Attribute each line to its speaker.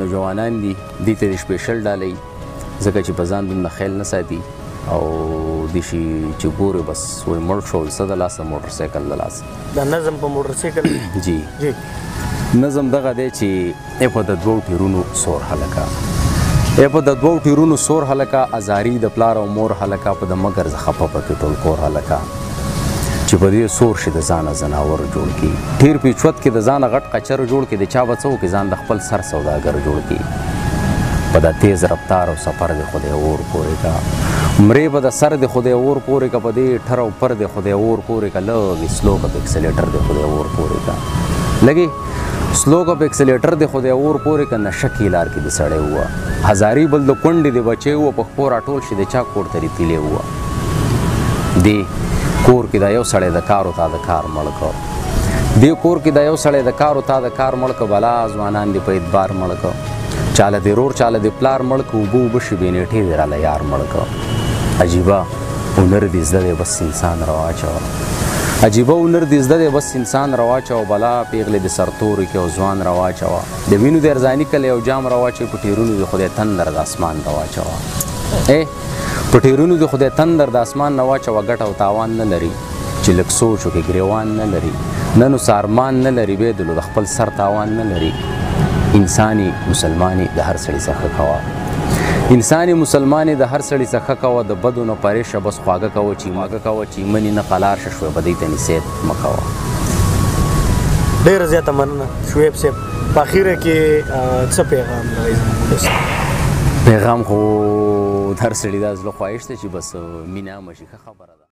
Speaker 1: نوجوانان دي، دې ته دې سپیشل ډالۍ، ځکه چې په ځان دومره خیال نه ساتي او دې شي چې ګوري بس وایي مړ شو، څه د لاسه موټر سایکل د لاسه.
Speaker 2: دا نظم په موټر سایکل؟
Speaker 1: جی
Speaker 2: جی.
Speaker 1: نظم دغه دی چې ای په د دوو ټیرونو سور هلکه، ای په د دوو ټیرونو سور هلکه، ازاری د پلار او مور هلکه، په د مګر زه خفه پکې ټول کور هلکه، چې په دې سور شي د ځانه ځناور جوړ کړي، ټیر پیچوت کې د ځانه غټ قچر جوړ کړي، د چا به څه وکړي ځان د خپل سر سوداګر جوړ کړي، په دا تیز رفتار او سفر د خدای اور پورې کا، مرې به د سر د خدای اور پورې کا، په دې ټر او پر د خدای اور پورې کا، لږ سلو کا په اکسلیټر د خدای اور پورې کا، لګي سلو کا په اکسلیټر د خدای اور پورې کا، نشه کې لار کې د سړی وه، هزاري بل د کونډې د بچی وه، په خپو راټول شي د چا کور ته رتیلی وه، دې کور کې دا یو سړی د کار او تا د کار مړ کړ، دې کور کې دا یو سړی د کار او تا د کار مړ کړ، بلا ځوانان دې په اعتبار مړ کړ، چاله دې رور چاله دې پلار مړ کړ، اوبه اوبه شي بې نېټې دې راله یار مړ کړ. عجیبه هنر دې زده دی بس انسان رواچوه، عجیبه هنر دې زده دی بس انسان رواچوه، بلا پیغلې دې سرتورې کې او ځوان رواچوه، د وینو د ارزاني کلی یو جام رواچوه، په ټیرونو دې خدای تندر د اسمان رواچوه، ای په ټیرونو دې خدای تندر د اسمان نه واچوه، ګټه او تاوان نه لري چې لږ سوچ وکړي، ګریوان نه لري، نه نو څارمان نه لري، بېدلو د خپل سر تاوان نه لري. انساني مسلماني د هر سړي څخه کوه، انساني مسلماني د هر سړي څخه کوه، د بدو نه پرې شه بس خواږه کوه چې ماږه کوه چې مني نه قلار شه، شوی بدۍ ته نصیحت مه کوه.
Speaker 2: ډېره زیاته مننه شعیب صاحب. په اخیره کې څه پیغام لرئ زموږ ولس ته؟
Speaker 1: پیغام خو د هر سړي دا زړه خواهش دی چې بس مینه عامه شي، ښه خبره ده.